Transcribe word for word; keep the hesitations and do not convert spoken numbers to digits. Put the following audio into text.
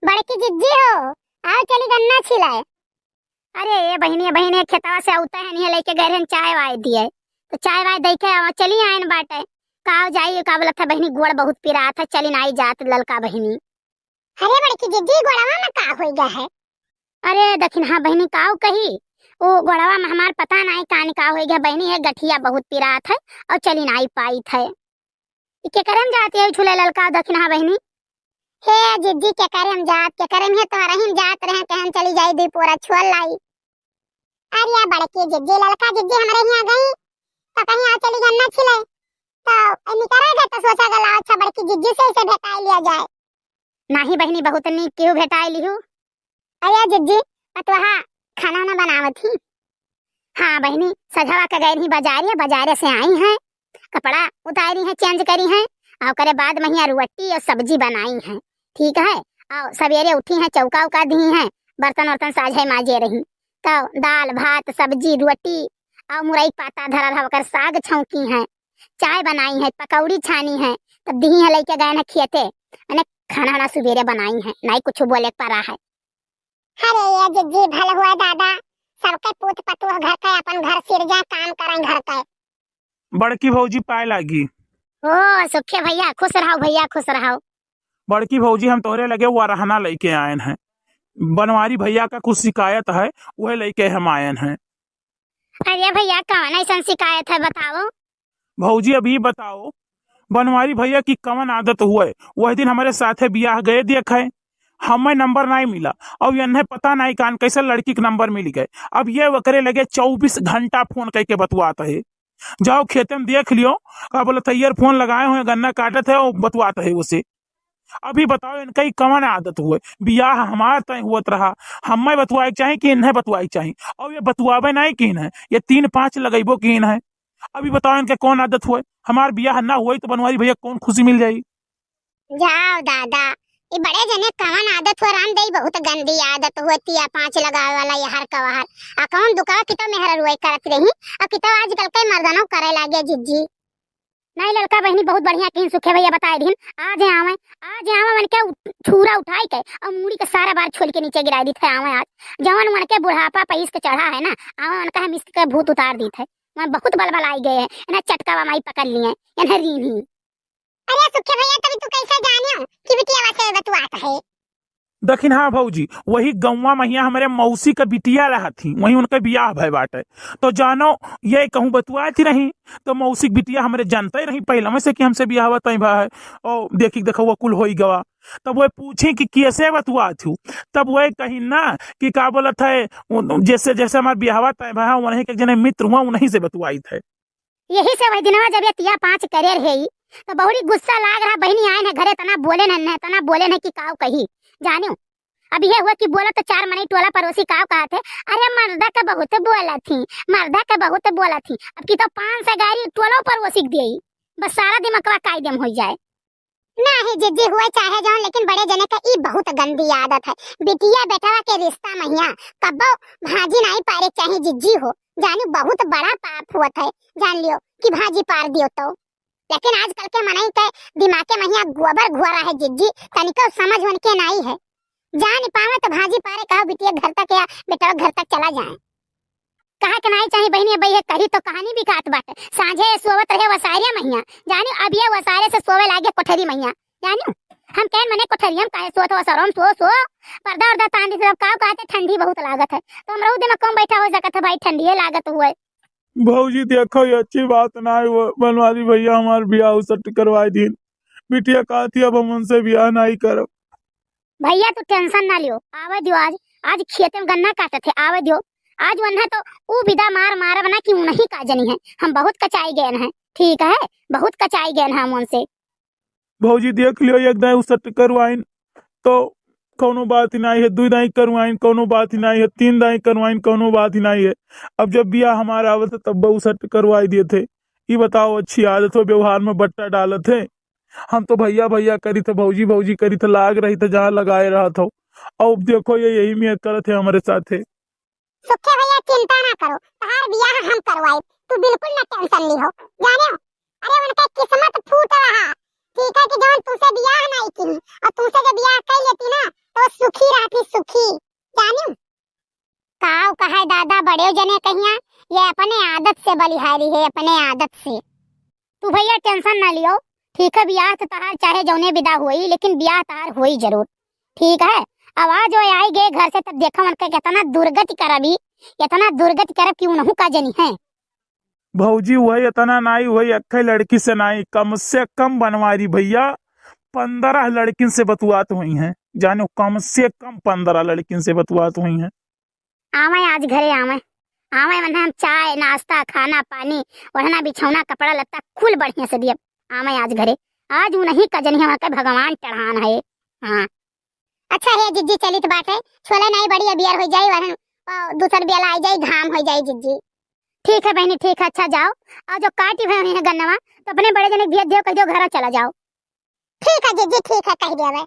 बड़की जिज्जी हो, आओ चली गन्ना छिलाए। अरे ए बहिनी, ए बहिनी, खेतवा से अउते हैं, इहे लइके गए रहन चाय वाय दिए, तो चाय वाय दइके आवा, चली आयन बाटे। काव जाई, का बोलत है बहिनी, गोड़ बहुत पिरात है, चली नाई जात ललका बहिनी। अरे बड़की जिज्जी, गोड़वा में का होई गया है? अरे दखिनहा बहिनी, काव कही, ओ गोड़वा में हमार पता नाई कान का होई गया बहिनी, है गठिया बहुत पिरात है और चली नाई पाइत है। ई केकरे में जात है झूले ललका दखिनहा बहिनी? हे जिज्जी, केकरे में जात, केकरे में है, तोहरे ही में जात रहे, कहन चली जाई दुई पोरा छोल लाई। अरे बड़की जिज्जी, ललका जिज्जी हमरे हियाँ गई, तो कहीं आ चली गन्ना छिले, तो निकरे गए तो सोचा गला अच्छा बड़की जिज्जी से इसे भेटाई लिया जाए। नाही बहिनी, बहुत नीक केहू भेटाई लिहू। अरे जिज्जी, पतोहा खाना ना बनावत ही। हाँ बहिनी, सझवा के गए रही बाजारे, बाजारे से आई हैं, कपड़ा उतारी हैं, change करी हैं, और ओकरे बाद महिया रोटी और सब्जी बनाई हैं, ठीक है। और सवेरे उठी हैं, चौका उका दी हैं, बर्तन वर्तन साझे माजे रही, तो दाल भात सब्जी रोटी और मुरई के पाता धरा रहा, ओकर साग छौंकी हैं, चाय बनाई हैं, पकौड़ी छानी हैं, तब दी हैं लइके गए हैं खेते, अने खाना वाना सुबेरे बनाई हैं, नाई कुछ बोले के परा है। अरे ये जिज्जी भल हुआ दादा, सबके पूत पतोह घर के, अपन घर सिरजा, काम करें घर के। बड़की भौजी पाए लागी। ओ सुखे भैया, खुश रहो भैया, खुश रहो। बड़की भौजी, हम तोहरे लगे वरहना लइके आयन हैं, बनवारी भैया का कुछ शिकायत है, वह लइके हम आयन हैं। अरे भैया, कौन ऐसन शिकायत है, बताओ। भौजी, अब ई बताओ, बनवारी भैया की कवन आदत हुए? वह दिन हमरे साथे बियाह गए देखे, हमें नंबर नाई मिला, और इन्हें पता नाई कान कैसे लड़की के नंबर मिल गए। अब ये वकरे लगे चउबीस घंटा फोन करके बतवात है, जाओ खेते में देख लियो, का बोलत है, ईयर फोन लगाए हुए, गन्ना काटत है और बतवात है उसे। अभी बताओ, इनका ई कवन आदत हुए? बियाह हमार तय हुअत रहा, हमें बतवाए के चाही कि इन्हें बतवाए के चाही? और ये बतवावे नाई कि इन्हें, ये तीन पाँच लगइबो कि इन्हें। अभी बताओ, इनके कौन आदत हुए? हमार बियाह ना हुए तो बनवारी भैया कौन खुशी मिल जाई? जाओ दादा, ई बड़े जने कवन आदत हुए रामदेई, बहुत गंदी आदत हुए, तिया पाँच लगावे वाला, यहर का वहर। आ कौन दुकावा कितो मेहर रुए करत रही, आ कितो आजकल के मर्दनो करे लागे जिज्जी। नहीं ललका बहिनी, बहुत बढ़िया किहिन, सुखे भैया बताए दिन, आज आवे, आज आवे मन के उठ-, छूरा उठाई के और मूड़ी के सारा बार छोल के नीचे गिराई दीत है। आवे आज जवन मन के बुढ़ापा पे इश्क चढ़ा है ना, आवे मन का हम इश्क के भूत उतार दीत है। मैं बहुत बलबल आई गए हैं, इन्हें चटकावा माई पकड़ लिए, इन्हें रीन ही। अरे सुखे भैया, तभी तू कैसे जानियो कि बिटिया वैसे बतुआत है? दखिन हाँ भौजी, वही गौवा महिया हमरे मौसी का बिटिया रहत ही, वही उनके बियाह भय बाटे। तो जानो, ये कहूँ बतुआत ही रही, तो मौसी की बिटिया हमरे जानते ही रही पहले में से कि हमसे बियाह तय भा है। और देखी, देखो, वो कुल होई गवा। तब वो पूछी कि कैसे बतुआत हूँ, तब वो कही ना कि का बोलत है, जैसे, जैसे हमार बियाहवा तय भा है, वहीं के जने मित्र हुआ, उन्हीं से बतुआइत है। यही से वही दिनवा जब ये तिया पाँच करे रहे, तो बहुड़ी गुस्सा लाग रहा, बहिनी आए न घरे, तना बोले न, न, तना बोले न कि काव कही, जानियो। अब ये हुआ कि बोला तो चार मनई टोला पड़ोसी काव कहत है, "अरे मर्दा का बहुत बोलत ही, मर्दा का बहुत बोलत ही।" अब की तो पाँच सौ गारी टोला पड़ोसी के दिए, बस सारा दिमागवा कायदे में हो जाए। नाही जिज्जी, हुए चाहे जौन, लेकिन बड़े जने का ई बहुत गंदी आदत है। बिटिया बेटवा के रिश्ता महिया कब्बो भांजी नाही पारे चाहे जिज्जी हो, जानी बहुत बड़ा पाप हुअत है। जान लियो कि भांजी पार दियो तो। लेकिन आजकल के मनई के दिमाग के महिया गोबर घुआ रहा है जिज्जी, तनिको समझ उनके नाही है। जान पावे तो भांजी पारे कहो बिटिया घर तक या बेटवा घर तक चला जाए। कहा के नाही चाही बहिनी, अब ये करी तो कहानी बिकात बाटे। सांझे सोवत रहे वसारिया महिया, जानी अब ये वसारे से सोवे लागे कोठरी महिया, जानी हम कहन मने कोठरिया में काहे सोत हो, सरम सो, सो, पर्दा उर्दा तान दी, सब काव कहते ठंडी बहुत लागत है, तो हम रहू दिन में कम बैठा हो सकत है भाई, ठंडिये लागत हुए। भौजी देखो, ये अच्छी बात ना है, वो बनवारी भैया हमार बियाह उसट करवाए दीन। बिटिया कहती अब हम उनसे बियाह नहीं करब। भैया तू tension ना लियो, आवे दियो आज, आज खेते में गन्ना काटत है, आवे दियो। आज वन्ना तो ऊ विदा मार मारब ना कि उन्हीं का जनी है, हम बहुत कचाई गए हैं, ठीक है, बहुत कचाई गए हैं हम उनसे। भौजी देख लियो, एक दाई उसट करवाइन तो कौनो बात ही नहीं है, दुई दाई करवाइन कौनो बात ही नहीं है, तीन दाई करवाइन कौनो बात ही नहीं है। अब जब बियाह हमारा आवत है तब उसट करवाई दिए थे। ई बताओ, अच्छी आदत हो, व्यवहार में बट्टा डालत है। हम तो भैया भैया करी थे, भौजी भौजी करी थे, लाग रही थे जहाँ लगाए रहा था। अब देखो ये यही में करत है हमारे साथ है। सुखे भैया चिंता ना करो, तहार बियाह हम करवाई, तू बिल्कुल ना tension लिहो, जाने हो? अरे उनके किस्मत फूट रहा, ठीक है कि जौन तुमसे बियाह नहीं की, और तुमसे जो बियाह कर लेती ना तो बड़े जने कहिया, ये अपने आदत से बलिहारी है, अपने आदत से। तू भइया tension ना लियो, ठीक है, बियाह तो तहार चाहे जौने विदा होई, लेकिन बियाह तहार होई जरूर, ठीक है। अब आज वो आई गए घर से, तब देखा उनका कितना दुर्गति करबी, इतना दुर्गति करब कि उनहू का जनी है। भौजी, वही इतना नाई, वही अक्खे लड़की से नाई, कम से कम बनवारी भइया, पन्द्रह लड़किन से बतुआत हुई हैं, जानो, कम से कम पन्द्रह लड़किन से बतुआत हुई हैं। आवे आज घरे, आवे, आवे, वरना हम चाय, नाश्ता, खाना, पानी, ओढ़ना, बिछौना, कपड़ा लत्ता कुल बढ़िया से दियब। आवे आज घरे, आज उनही का जनी हमार के भगवान चढ़ान है। हाँ। अच्छा हे जिज्जी, चलित बाटे, छोले नाई बड़ी अबियर हो जाई, वरन, अ, दूसर बेला आई जाई, घाम हो जाई जिज्जी। ठीक है बहनी, ठीक है, अच्छा जाओ। और जो काटी भई है गन्नवा, तो अपने बड़े जने के भेज दियो, कह दियो घरा चला जाओ। ठीक है जिज्जी, ठीक है, कह दिया।